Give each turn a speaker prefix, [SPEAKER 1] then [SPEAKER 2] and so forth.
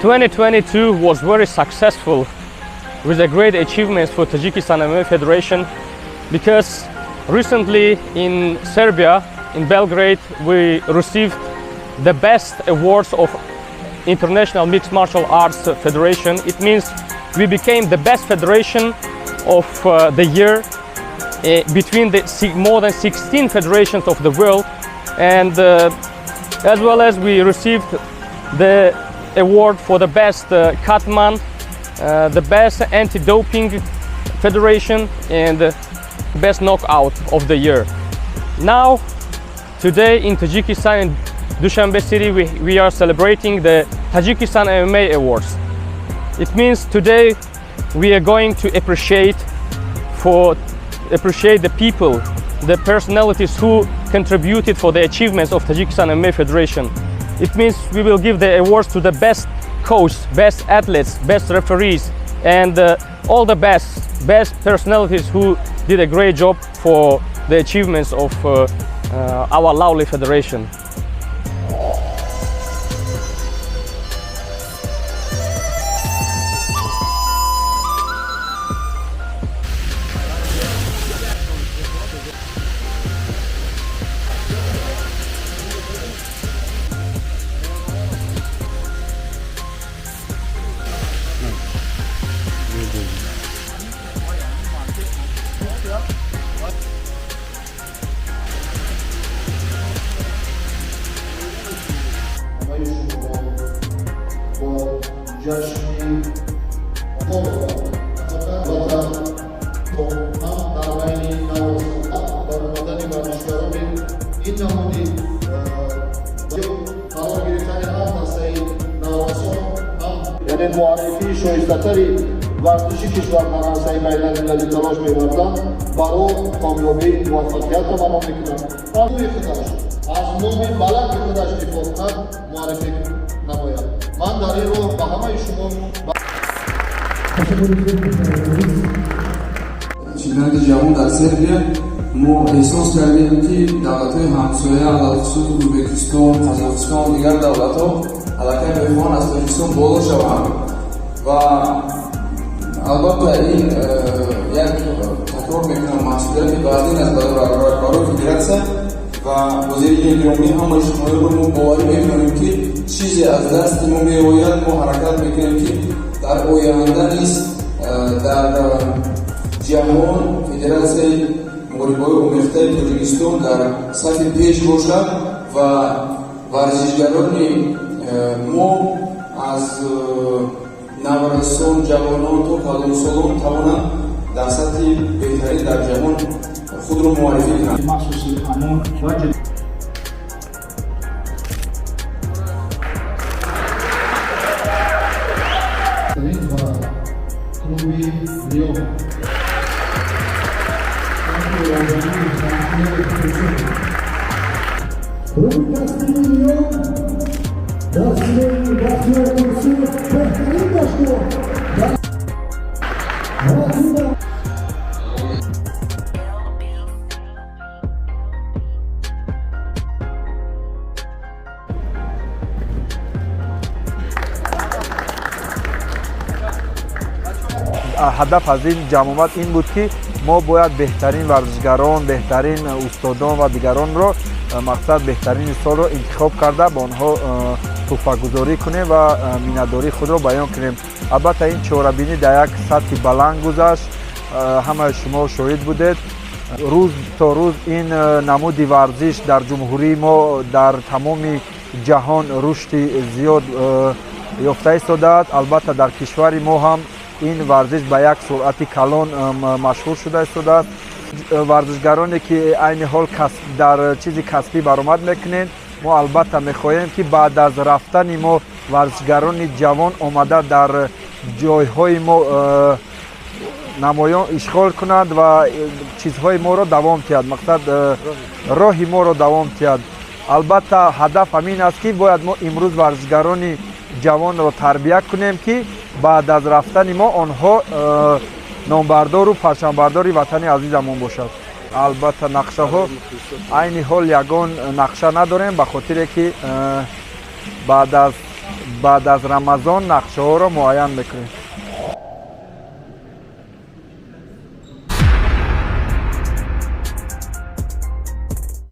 [SPEAKER 1] 2022 was very successful with a great achievements for Tajikistan MMA Federation, because recently in Serbia, in Belgrade, we received the best awards of International Mixed Martial Arts Federation. It means we became the best federation of the year between the more than 16 federations of the world, and as well as we received the award for the best cutman, the best anti-doping federation, and the best knockout of the year. Now, today in Tajikistan, in Dushanbe city, we are celebrating the Tajikistan MMA Awards. It means today we are going to appreciate the people, the personalities who contributed for the achievements of Tajikistan MMA Federation. It means we will give the awards to the best coach, best athletes, best referees, and all the best personalities who did a great job for the achievements of our lovely federation.
[SPEAKER 2] Ҳамаи шуморо бо ҷашни ватан то ҳам дар байни наврасон баромадани варзишгарони ин намуди қарор гирифтани ҳам дастаи наврасон, ҳам яъне муаррифии шоистатари варзиши кишвар дар арсаи байналмилалӣ талош меварзанд, барои комёбӣ, муваффақият таманно мекунам. Номи худаш, аз номи баланди худаш дифоъ кунад, муаррифӣ намояд. Ман дар ин роҳ ба ҳамаи шумо
[SPEAKER 3] Ташаккури зиёд, Борис.
[SPEAKER 4] Чемпионати ҷаҳон дар Сербия мо эҳсос кардем, ки давлатҳои ҳамсоя, алалхусус Ӯзбекистон, Қазоқистон, дигар давлатҳо аллакай мехоҳанд аз Тоҷикистон боло шаванд. Ва албатта ин як, такрор мекунам, масъулияти баъдин аст барои федератсия ва ҳозирини гиромӣ. Ҳамаи шумоёро мо боварӣ мекунем, ки чизе аз дасти мо меояд, мо ҳаракат мекунем, ки дар оянда низ дар ҷаҳон Федератсияи муҳорибаҳои омехтаи Тоҷикистон дар сафи пеш бошад ва варзишгарони мо аз наврасон, ҷавонон то калонсолон тавонанд дар сатҳи беҳтарин дар ҷаҳон худро муаррифӣ кунанд.
[SPEAKER 3] Махсуси ҳамон ва
[SPEAKER 2] ва клуби Лион.
[SPEAKER 5] Клуби касбии Лион дар симои Бахтиёр Турсунов, беҳтарин бошгоҳ дар Ватуда.
[SPEAKER 6] Ҳадаф аз ин ҷамъомад ин буд, ки мо бояд беҳтарин варзишгарон, беҳтарин устодон ва дигаронро, мақсад, беҳтарини солро интихоб карда, ба онҳо туҳфагузорӣ кунем ва миннатдории худро баён кунем. Албатта, ин чорабинӣ дар як сатҳи баланд гузашт, ҳамаи шумо шоҳид будед. Рӯз то рӯз ин намуди варзиш дар ҷумҳурии мо, дар тамоми ҷаҳон рушди зиёд ёфта истодааст. Албатта, дар кишвари мо ҳам ин варзиш ба як суръати калон машҳур шуда истодааст. Варзишгароне ки айни ҳол дар чизи касбӣ баромад мекунед, мо албатта мехоҳем, ки баъд аз рафтани мо варзишгарони ҷавон омада дар ҷойҳои мо намоён ишғол кунанд ва чизҳои моро давом диҳад, мақсад, роҳи моро давом диҳад. Албатта, ҳадаф ҳамин аст, ки бояд мо имрӯз варзишгарони ҷавонро тарбия кунем, ки баъд аз рафтани мо онҳо номбардору парчамбардори ватани азизамон бошад. Албатта, нақшаҳо, айни ҳол ягон нақша надорем, ба хотире ки баъд аз Баъд аз Рамазон нақшаҳоро муайян мекунем.